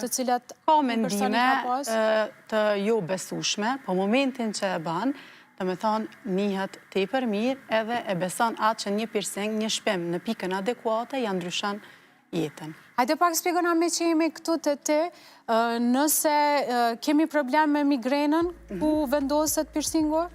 të cilat Ka mendime të jo besushme, po momentin që e ban, domethonë, nihet tepër mirë edhe e beson atë që një piercing, një shpim në pikën adekuate, ja ndryshon jetën. Hajde pak spjegona meqë jemi këtu te ti, nëse kemi problem me migrenën, ku mhm. vendoset piercingu?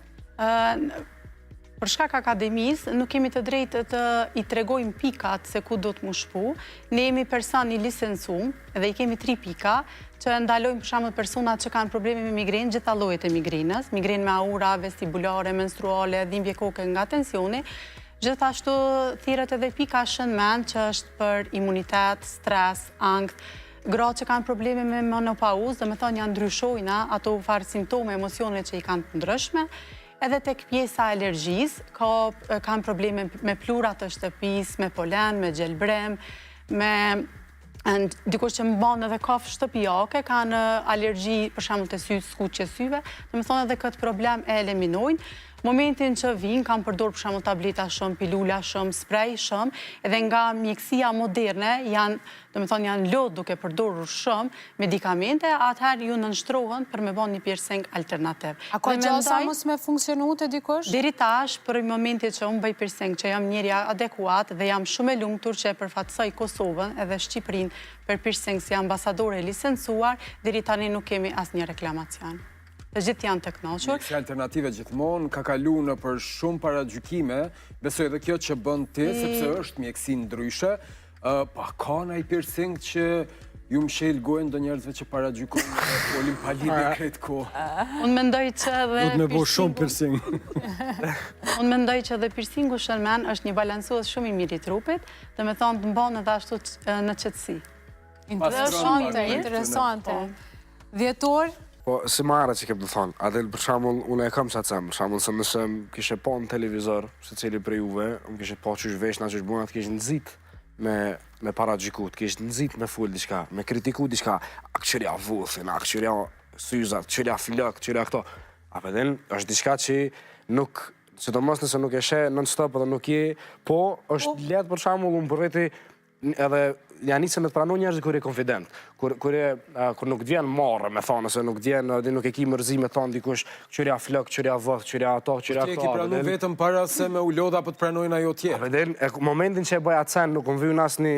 Për shkak akademisë, nuk kemi të drejtë të i tregojmë pikat se ku do të mu shpu. Ne jemi person i licencum dhe i kemi tri pika që ndalojmë për shembull personat që kanë probleme me migrenë, gjitha llojet e migrenës, migrenë me aura, vestibulare, menstruale, dhimbje koke nga tensioni. Gjithashtu thirret edhe pika Shenmen që është për imunitet, stres, ankth, gratë që kanë probleme me menopauzë, domethonë ja ndryshojna ato farë simptome, emocione që i kanë të ndryshme, edhe tek pjesa e alergjisë, ka, kanë probleme me pluhrat të shtëpisë, me polen, me gjelbrim, me dikush që mban edhe kafshë shtëpiake, kanë alergji për shembull te sytë, skuqje syve, domethonë edhe këtë problem e eliminojnë. Momentin që vijnë, kanë përdorë për shembull tableta shumë, pilula shumë, sprej shumë, edhe nga mjekësia moderne janë, domethonë janë lodhë duke përdorur shumë medikamente, atëherë ju nënshtrohen për me bo një piercing alternativ. A ka gjasa mos me funksionu te dikush? Deri tash, për momentin që unë bëj piercing, që jam njeri adekuat dhe jam shumë e lumtur që e përfaqësoj Kosovën edhe Shqipërinë për piercing si ambasadore e licencuar, deri tani nuk kemi asnjë reklamacion. Të gjithë janë të kënaqur. Mjekësia alternative gjithmonë ka kalu nëpër shumë paragjykime, besoj edhe kjo që bën ti, mm. sepse është mjekësi ndryshe, po a ka naj piercing që ju mshel gojën do njerëzve që paragjykojnë dhe folin pa lidhje krejt kohë. Unë mendoj që edhe Duhet me bo shumë piercing. Unë mendoj që edhe piercingu Shenmen është një balansues shumë i mirë i trupit, domethonë të mban edhe ashtu në qetësi. Interesante, interesante. Po. Dhjetor? Po, si ma herët që kem të thonë, a din për shembull, unë e kam qatë sen, për shembull, se nëse më kishe pa në televizor, secili prej juve, më kishe pa qysh veshna, qysh bona, të kish nxit me, me paragjyku, të kish nxit me fol diçka, me kritiku diçka, a këqyrja vuthin, a këqyrja syzat, këqyrja flokët, këqyrja këto. A po din, është diçka që nuk, sidomos nëse nuk e sheh non stop edhe nuk je, po është po. lehtë për shembull, unë për veti, edhe ja nisën me të pranu njerëzit kur je konfident, kur, kur, je, kur nuk të vjen marre me thonë, ose nuk të vjen, edhe nuk e ki mërzi me thonë dikush, qyrja flok, qyrja vuth, qyrja ato, qyrja këto. Ti e ki pranu vetën para se me u lodh apo të pranojnë ajo tjerë. A din, e, momentin që e bëj atë sen, nuk më vyn asnjë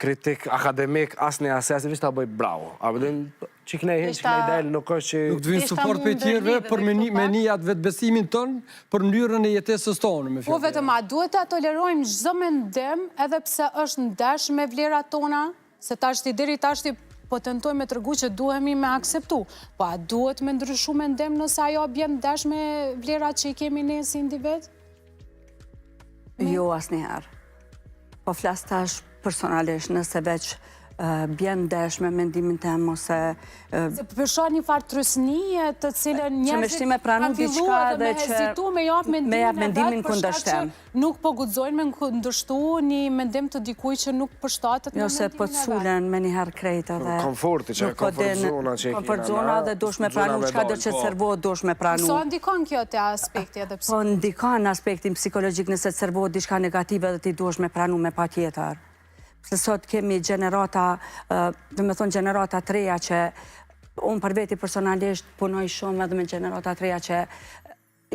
kritik akademik, asnjë asnjë, asnjë, veç ta bëj bravo. A din, Që kënej hin, që kënej del, nuk është që... Nuk të vyn suport prej tjerëve për me një, me një atë vetëbesimin tonë për mënyrën e jetesës tonë, me Po vetëm a duhet ta tolerojmë çdo mendim edhe pse është ndesh me vlerat tona? Se tashti deri tashti po tentojmë me tregu që duhemi me akseptu. Po a duhet me ndryshu mendim nëse ajo bjen ndesh me vlerat që i kemi ne si individ? Jo, asnjëherë. Po flas tash personalisht, nëse veç bjen ndesh me mendimin tem ose... Se po shoh një farë trysnie të cilën njerëzit kanë fillu edhe me hezitu me jap mendimin e vet për shkak që nuk po guxojnë me kundërshtu një mendim të dikujt që nuk përshtatet me jo, mendimin e vet. Jo, se po të sulen menjëherë krejt edhe... Komforti që komfort zona që e kina. Komfort zona dhe duhesh me pranu, çka do që të po. servohet duhesh me pranu. Sa ndikon kjo te aspekti edhe pse? Po ndikon në aspektin psikologjik nëse të servohet diçka negative dhe ti duhesh me pranu me patjetër. Se sot kemi gjenerata, domethonë gjenerata të reja që unë për veti personalisht punoj shumë edhe me gjenerata të reja që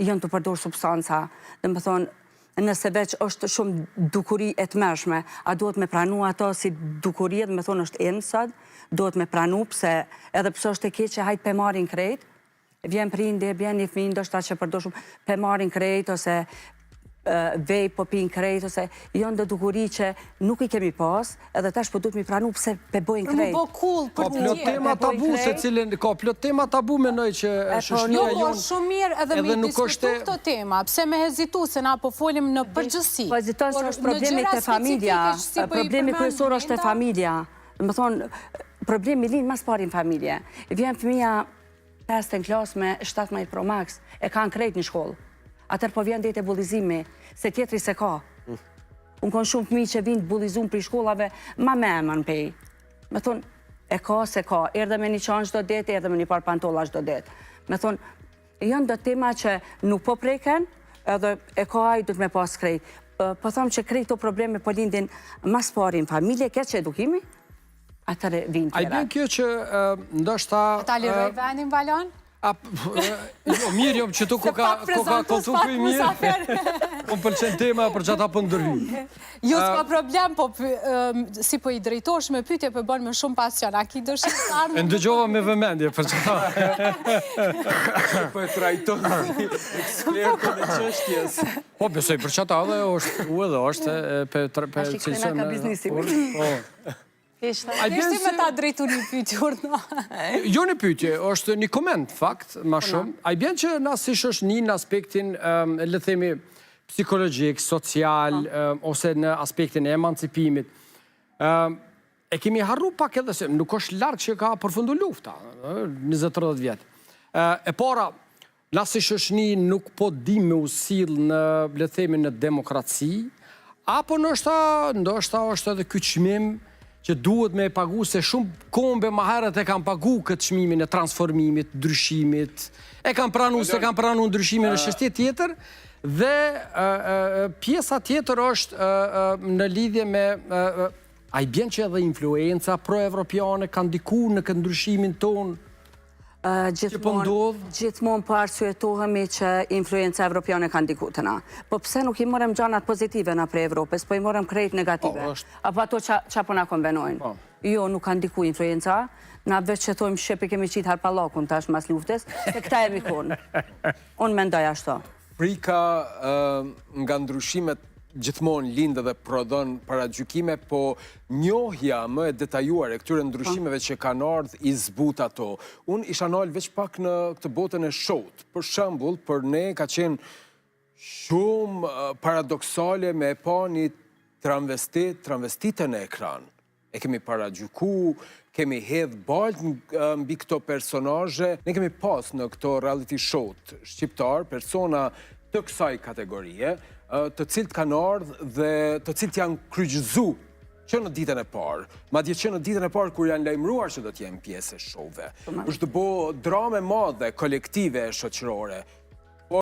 janë tu përdor substanca. Domethonë, nëse veç është shumë dukuri e tmerrshme, a duhet me pranu ato si dukuri edhe me thonë është in sot, duhet me pranu pse edhe pse është e keqe hajt pe marrin krejt, Vjen prindi, vjen një fëmijë ndoshta që përdor shumë, pe marrin krejt ose vape po pin krejt ose janë do dukuri që nuk i kemi pas, edhe tash po duhet mi pranu pse pe bojnë krejt. Për mu bo cool për të tjerë. Ka plot tema tabu se cilin, ka plot tema tabu mendoj që po, shoqëria jo, po, jonë shumë mirë edhe me diskutu këto tema, pse me hezitu se na po folim në përgjithësi. Po heziton se është problemi te familja, po problemi kryesor është te familja. Domethonë, problemi lind ma s'pari në familje. Vjen fëmija Pestën klasë me 17 Pro Max, e kanë krejt në shkollë. Atëherë po vjen deri te bullizimi, se tjetri s'e ka. Mm. Unë kom shumë fëmijë që vinë të bullizum prej shkollave, ma me emën pej. Me thonë, e ka, s'e ka, erdhe me një çantë çdo ditë, erdhe me një par pantolla çdo ditë. Me thonë, janë do tema që nuk po preken, edhe e ka ai duhet me pas krejt. Po them që krejt këto probleme po lindin ma s'pari në familje, keq edukimi. Atëherë vijnë A i tjerat. bjen kjo që ndoshta... A ta liroj vendin, Valon? A, jo, mirë jom që tu ku ka, ku ka kontu i mirë. Po më pëlqen tema për qata po ndërhyj. Jo, s'ka problem, po si po i drejtosh me pyetje, po bën me shumë pasion. A ki dëshirë të ardhme? E ndëgjova me vëmendje për qata. Po e trajton si ekspertën e çështjes. Po, besoj për qata edhe është, u edhe është, pe, pe, Tash i kthena ka biznesi. Po. Ishte me ta drejtu një pyetje, urdhno. Jo një pyetje, është një koment, fakt, ma shumë. A i bjen që na si shoqni në aspektin, le themi, psikologjik, social, po. ose në aspektin e emancipimit, e kemi harru pak edhe se nuk është larg që ka përfundu lufta, 20-30 vjet. E para, Na si shoqni nuk po dim me u sill në, le të themi, në demokraci, apo ndoshta, ndoshta është edhe ky çmim që duhet me e pagu se shumë kombe ma herët e kanë pagu këtë çmimin e transformimit, ndryshimit, e kanë pranu, s'e kanë pranu ndryshimin është çështje tjetër, dhe pjesa tjetër është në lidhje me a i bjen që edhe influenca pro-evropiane ka ndiku në këtë ndryshimin tonë Që po ndodh? Gjithmonë po arsyetohemi që influenca evropiane ka ndiku te na. Po pse nuk i morëm gjanat pozitive na prej Evropës, po i morëm krejt negative. Po, Apo ato që po na konvenojnë. Po. Jo, nuk ka ndiku influenca. Na veç që thojmë shqip e kemi qitë harpallakun tash mas luftës, se këta e mikun. Unë mendoj ashtu. Frika nga ndryshimet gjithmonë lind dhe prodhon paragjykime, po njohja më e detajuar e këtyre ndryshimeve që kanë ardhë i zbut ato. Unë isha nalë veç pak në këtë botën e show-t. Për shembull, për ne ka qenë shumë paradoksale me pa një travesti, travestite në ekran. E kemi paragjyku, kemi hedh baltë mbi këto personazhe. Ne kemi pas në këto reality show-t shqiptar persona të kësaj kategorie, të cilët kanë ardhë dhe të cilët janë kryqëzu që në ditën e parë, madje që në ditën e parë kur janë lajmëruar që do të jenë pjesë e show-ve. Është bo dramë e madhe kolektive e shoqërore.